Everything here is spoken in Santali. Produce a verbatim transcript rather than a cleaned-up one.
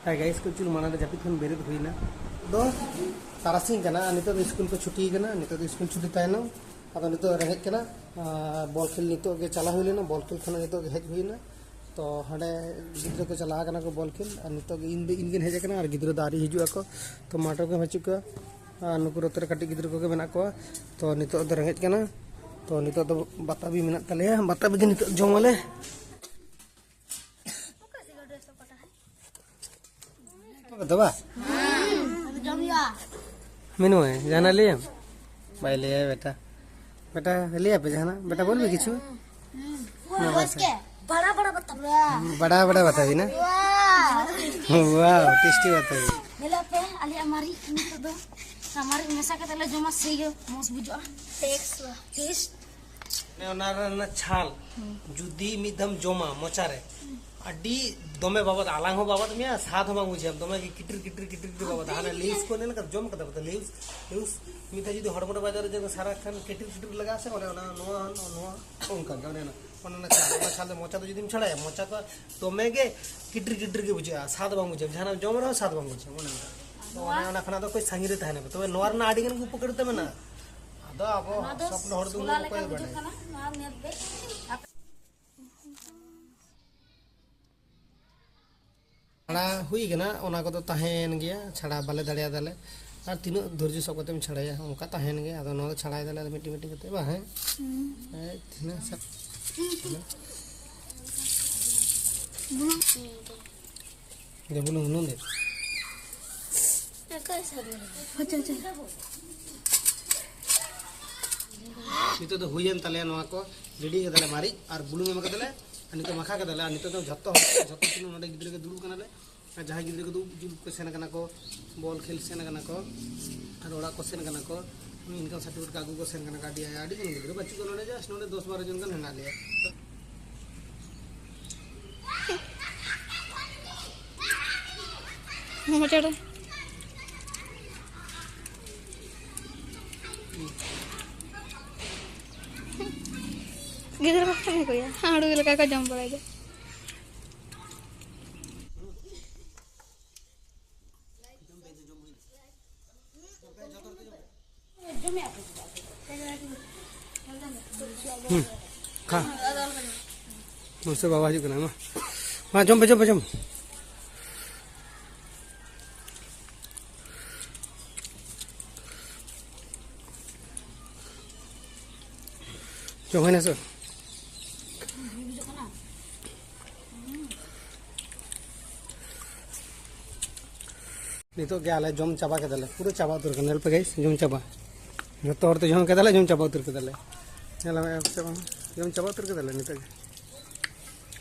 ᱦᱟᱭ ᱜᱟᱭᱤᱥ, ᱠᱤᱪᱷᱩ ᱢᱟᱲᱟᱝ ᱨᱮ ᱡᱟᱹᱯᱤᱫ ᱠᱷᱚᱱ ᱵᱮᱨᱮᱫ ᱦᱩᱭᱱᱟ᱾ ᱫᱚ ᱛᱟᱨᱟᱥᱤᱧ ᱠᱟᱱᱟ ᱟᱨ ᱱᱤᱛᱚᱜ ᱫᱚ ᱥᱠᱩᱞ ᱠᱚ ᱪᱷᱩᱴᱤ ᱠᱟᱱᱟ᱾ ᱱᱤᱛᱚᱜ ᱫᱚ ᱥᱠᱩᱞ ᱪᱷᱩᱴᱤ ᱛᱟᱭᱱᱚᱢ ᱟᱫᱚ ᱱᱤᱛᱚᱜ ᱨᱮᱸᱜᱮᱡ ᱠᱟᱱᱟ᱾ ᱟᱨ ᱵᱚᱞ ᱠᱷᱮᱞ ᱱᱤᱛᱚᱜ ᱜᱮ ᱪᱟᱞᱟᱣ ᱦᱩᱭ ᱞᱮᱱᱟ, ᱵᱚᱞ ᱠᱷᱮᱞ ᱠᱷᱚᱱᱟᱜ ᱱᱤᱛᱚᱜ ᱜᱮ ᱦᱮᱡ ᱦᱩᱭᱱᱟ᱾ ᱛᱚ ᱦᱟᱸᱰᱮ ᱜᱤᱫᱽᱨᱟᱹ ᱠᱚ ᱪᱟᱞᱟᱣ ᱠᱟᱱᱟ ᱠᱚ ᱵᱚᱞ ᱠᱷᱮᱞ, ᱟᱨ ᱱᱤᱛᱚᱜ ᱜᱮ ᱤᱧ ᱫᱚ, ᱤᱧ ᱜᱮᱧ ᱦᱮᱡ ᱟᱠᱟᱱᱟ, ᱟᱨ ᱜᱤᱫᱽᱨᱟᱹ ᱫᱚ ᱟᱹᱣᱨᱤ ᱦᱤᱡᱩᱜ ᱟᱠᱚ᱾ ᱛᱚ ᱢᱟᱴᱷ ᱨᱮᱜᱮ ᱵᱟᱹᱪᱩᱜ ᱠᱚᱣᱟ, ᱟᱨ ᱱᱩᱠᱩ ᱱᱚᱛᱮ ᱨᱮ ᱠᱟᱹᱴᱤᱡ ᱜᱤᱫᱽᱨᱟᱹ ᱠᱚᱜᱮ ᱢᱮᱱᱟᱜ ᱠᱚᱣᱟ᱾ ᱛᱚ ᱱᱤᱛᱚᱜ ᱫᱚ ᱨᱮᱸᱜᱮᱡ ᱠᱟᱱᱟ, ᱛᱚ ᱱᱤᱛᱚᱜ ᱫᱚ ᱵᱟᱛᱟᱵᱤ ᱢᱮᱱᱟᱜ ᱛᱟᱞᱮᱭᱟ, ᱵᱟᱛᱟᱵᱤ ᱜᱮ ᱱᱤᱛᱚᱜ ᱡᱚᱢ ᱟᱞᱮ᱾ ᱫᱚ ᱵᱟ? ᱡᱚᱢ ᱦᱩᱭᱩᱜᱼᱟ᱾ ᱢᱮᱱᱩ ᱢᱮ, ᱡᱟᱦᱟᱱᱟᱜ ᱞᱟᱹᱭᱟᱢ? ᱵᱟᱭ ᱞᱟᱹᱭᱟ ᱵᱮᱴᱟ᱾ ᱵᱮᱴᱟ, ᱞᱟᱹᱭᱟᱯᱮ ᱡᱟᱦᱟᱱᱟᱜ? ᱵᱮᱴᱟ, ᱵᱚᱞ ᱢᱮ ᱠᱤᱪᱷᱩ᱾ ᱦᱩᱸ᱾ ᱵᱟᱥ ᱠᱮ, ᱵᱟᱲᱟ ᱵᱟᱲᱟ ᱵᱟᱛᱟ᱾ ᱵᱟᱲᱟ ᱵᱟᱲᱟ ᱵᱟᱛᱟ ᱦᱩᱭᱱᱟ? ᱣᱟᱣ᱾ ᱣᱟᱣ, ᱴᱮᱥᱴᱤ ᱵᱟᱛᱟ ᱦᱩᱭᱱᱟ᱾ ᱧᱮᱞᱚᱜ ᱯᱮ, ᱟᱞᱮᱭᱟᱜ ᱢᱟᱹᱨᱤᱪ ᱱᱤᱛᱚᱜ ᱫᱚ ᱢᱟᱹᱨᱤᱪ ᱢᱮᱥᱟ ᱠᱟᱛᱮ ᱞᱮ ᱡᱚᱢᱟ, ᱥᱮᱭ ᱜᱮ ᱢᱚᱡᱽ ᱵᱩᱡᱷᱟᱹᱜᱼᱟ᱾ ᱴᱮᱥᱴ᱾ ᱴᱮᱥᱴ᱾ ᱚᱱᱟ ᱨᱮᱱᱟᱜ ᱪᱷᱟᱞ ᱡᱩᱫᱤ ᱢᱤᱫ ᱫᱷᱟᱣ ᱡᱚᱢᱟ ᱢᱚᱪᱟᱨᱮ, ᱟᱹᱰᱤ ᱫᱚᱢᱮ ᱵᱟᱵᱟᱫ, ᱟᱞᱟᱝ ᱦᱚᱸ ᱵᱟᱵᱟᱫ ᱢᱮᱭᱟ, ᱥᱟᱫ ᱦᱚᱸ ᱵᱟᱝ ᱵᱩᱡᱷᱟᱹᱜᱼᱟ, ᱫᱚᱢᱮ ᱜᱮ ᱠᱤᱴᱤᱨ ᱠᱤᱴᱤᱨ ᱠᱤᱴᱤᱨ ᱠᱤᱴᱤᱨ ᱵᱟᱵᱟᱫ᱾ ᱦᱟᱱᱮ ᱞᱮᱭᱥ ᱠᱚ ᱧᱮᱞ ᱠᱟᱫᱟ, ᱡᱚᱢ ᱠᱟᱫᱟ ᱯᱮ ᱛᱚ ᱞᱮᱭᱥ? ᱞᱮᱭᱥ ᱢᱤᱫ ᱫᱷᱟᱣ ᱡᱩᱫᱤ ᱦᱚᱲᱢᱚ ᱨᱮ ᱵᱟᱡᱟᱨ ᱨᱮ ᱡᱮ ᱥᱟᱨᱟ ᱠᱷᱟᱱ ᱠᱤᱴᱤᱨ ᱠᱤᱴᱤᱨ ᱞᱟᱜᱟᱜᱼᱟ ᱥᱮ, ᱚᱱᱮ ᱚᱱᱟ, ᱱᱚᱣᱟ ᱱᱚᱣᱟ ᱚᱱᱠᱟ ᱜᱮ, ᱚᱱᱮ ᱚᱱᱟ, ᱚᱱᱮ ᱚᱱᱟ ᱪᱷᱟᱞ, ᱚᱱᱟ ᱪᱷᱟᱞ ᱫᱚ ᱢᱚᱪᱟ ᱫᱚ ᱡᱩᱫᱤᱢ ᱪᱷᱟᱲᱟᱭᱟ, ᱢᱚᱪᱟ ᱠᱚ ᱫᱚᱢᱮ ᱜᱮ ᱠᱤᱴᱤᱨ ᱠᱤᱴᱤᱨ ᱜᱮ ᱵᱩᱡᱷᱟᱹᱜᱼᱟ, ᱥᱟᱫ ᱵᱟᱝ ᱵᱩᱡᱷᱟᱹᱜᱼᱟ, ᱡᱟᱦᱟᱱᱟᱜ ᱡᱚᱢ ᱨᱮᱦᱚᱸ ᱥᱟᱫ ᱵᱟᱝ ᱵᱩᱡᱷᱟᱹᱜᱼᱟ, ᱚᱱᱮ ᱚᱱᱠᱟ᱾ ᱛᱚ ᱚᱱᱮ ᱚᱱᱟ ᱠᱷᱚᱱᱟᱜ ᱫᱚ ᱠᱟᱹᱡ ᱥᱟᱺᱜᱤᱧ ᱨᱮ ᱛᱟᱦᱮᱱᱟ ᱯᱮ᱾ ᱛᱚᱵᱮ ᱱᱚᱣᱟ ᱨᱮᱱᱟᱜ ᱟᱹᱰᱤ ᱜᱟᱱ ᱜᱮ ᱩᱯᱚᱠᱟᱨᱤᱛᱟ ᱢᱮᱱᱟᱜᱼᱟ᱾ ᱟᱫᱚ ᱟᱵᱚ ᱚᱱᱟ ᱫᱚ ᱥᱚᱠ ᱦᱚᱲ ᱫᱚ ᱥᱚᱞᱟ ᱩᱱᱟᱹᱜ ᱞᱮᱠᱟ ᱚᱠᱚᱭ ᱵᱩᱡᱷᱟᱹᱜ ᱵᱟᱰᱟᱭᱟ? ᱠᱟᱱᱟ, ᱱᱚᱣᱟ ᱢᱮᱫ ᱨᱮ᱾ ᱪᱷᱟᱲᱟ ᱦᱩᱭ ᱠᱟᱱᱟ, ᱚᱱᱟ ᱠᱚᱫᱚ ᱛᱟᱦᱮᱸᱭᱮᱱ ᱜᱮᱭᱟ, ᱪᱷᱟᱲᱟ ᱵᱟᱞᱮ ᱫᱟᱲᱮᱭᱟᱫᱟᱞᱮ᱾ ᱟᱨ ᱛᱤᱱᱟᱹᱜ ᱫᱷᱳᱨᱡᱚ ᱥᱟᱵ ᱠᱟᱛᱮᱢ ᱪᱷᱟᱲᱟᱭᱟ, ᱚᱱᱠᱟ ᱛᱟᱦᱮᱸᱭᱮᱱ ᱜᱮᱭᱟ᱾ ᱟᱫᱚ ᱱᱚᱣᱟ ᱫᱚ ᱪᱷᱟᱲᱟᱭ ᱫᱟᱞᱮ ᱟᱫᱚ ᱢᱤᱫᱴᱤᱡ ᱢᱤᱫᱴᱤᱡ ᱠᱟᱛᱮ, ᱵᱟᱝ? ᱦᱮᱸ? ᱦᱩᱸ᱾ ᱮᱭ, ᱛᱤᱱᱟᱹᱜ ᱥᱟᱵ? ᱵᱩᱞᱩᱝ᱾ ᱫᱮ, ᱵᱩᱞᱩᱝ, ᱵᱩᱞᱩᱝ ᱫᱮ᱾ ᱟᱪᱪᱷᱟ, ᱟᱪᱪᱷᱟ᱾ ᱱᱤᱛᱚᱜ ᱫᱚ ᱦᱩᱭᱮᱱ ᱛᱟᱞᱮᱭᱟ ᱱᱚᱣᱟ ᱠᱚ, ᱨᱮᱰᱤ ᱠᱟᱫᱟᱞᱮ ᱢᱟᱹᱨᱤᱪ ᱟᱨ ᱵᱩᱞᱩᱝ ᱮᱢ ᱠᱟᱫᱟᱞᱮ, ᱟᱨ ᱱᱤᱛᱚᱜ ᱢᱟᱠᱷᱟ ᱠᱟᱫᱟᱞᱮ, ᱟᱨ ᱱᱤᱛᱚᱜ ᱫᱚ ᱡᱷᱚᱛᱚ ᱦᱚᱲ, ᱡᱷᱚᱛᱚ ᱛᱤᱱᱟᱹᱜ ᱱᱚᱰᱮ ᱜᱤᱫᱽᱨᱟᱹ ᱠᱚ ᱫᱩᱲᱩᱵ ᱠᱟᱱᱟᱞᱮ, ᱟᱨ ᱡᱟᱦᱟᱸᱭ ᱜᱤᱫᱽᱨᱟᱹ ᱠᱚᱫᱚ ᱩᱵ ᱡᱩᱞ ᱠᱚ ᱥᱮᱱ ᱠᱟᱱᱟ ᱠᱚ, ᱵᱚᱞ ᱠᱷᱮᱞ ᱥᱮᱱ ᱠᱟᱱᱟ ᱠᱚ, ᱟᱨ ᱚᱲᱟᱜ ᱠᱚ ᱥᱮᱱ ᱠᱟᱱᱟ ᱠᱚ, ᱤᱱᱠᱟᱢ ᱥᱟᱨᱴᱤᱯᱷᱤᱠᱮᱴ ᱠᱚ ᱟᱹᱜᱩ ᱠᱚ ᱥᱮᱱ ᱠᱟᱱᱟ ᱠᱚ, ᱟᱹᱰᱤ, ᱟᱹᱰᱤ ᱜᱟᱱ ᱜᱤᱫᱽᱨᱟᱹ ᱵᱟᱹᱪᱩᱜ ᱠᱚᱣᱟ ᱱᱚᱰᱮ, ᱡᱟᱥᱴ ᱱᱚᱰᱮ ᱫᱚᱥ ᱵᱟᱨᱚ ᱡᱚᱱ ᱜᱟᱱ ᱦᱮᱱᱟᱜ ᱞᱮᱭᱟ᱾ ᱢᱚᱪᱟ ᱨᱮ᱾ ᱜᱤᱫᱽᱨᱟᱹ ᱠᱚ ᱠᱟᱹᱢᱤ ᱠᱚ ᱜᱮᱭᱟ, ᱦᱟᱺᱲᱩ ᱞᱮᱠᱟ ᱠᱚ ᱡᱚᱢ ᱵᱟᱲᱟᱭ ᱜᱮᱭᱟ᱾ ᱦᱩᱸ᱾ ᱠᱷᱟ᱾ ᱢᱟᱥᱮ ᱵᱟᱵᱟ ᱦᱤᱡᱩᱜ ᱠᱟᱱᱟ, ᱢᱟ᱾ ᱢᱟ, ᱡᱚᱢ ᱯᱮ, ᱡᱚᱢ ᱯᱮ, ᱡᱚᱢ᱾ ᱡᱚᱢ ᱦᱩᱭᱱᱟ ᱥᱮ? ᱱᱤᱛᱚᱜ ᱜᱮ ᱟᱞᱮ ᱡᱚᱢ ᱪᱟᱵᱟ ᱠᱮᱫᱟᱞᱮ, ᱯᱩᱨᱟᱹ ᱪᱟᱵᱟ ᱩᱛᱟᱹᱨ ᱠᱟᱱᱟ᱾ ᱧᱮᱞ ᱯᱮ guys, ᱡᱚᱢ ᱪᱟᱵᱟ, ᱡᱚᱛᱚ ᱦᱚᱲ ᱛᱮ ᱡᱚᱢ ᱠᱮᱫᱟᱞᱮ, ᱡᱚᱢ ᱪᱟᱵᱟ ᱩᱛᱟᱹᱨ ᱠᱮᱫᱟᱞᱮ᱾ ᱧᱮᱞ ᱢᱮ, ᱡᱚᱢ ᱪᱟᱵᱟ ᱩᱛᱟᱹᱨ ᱠᱮᱫᱟᱞᱮ ᱱᱤᱛᱚᱜ ᱜᱮ᱾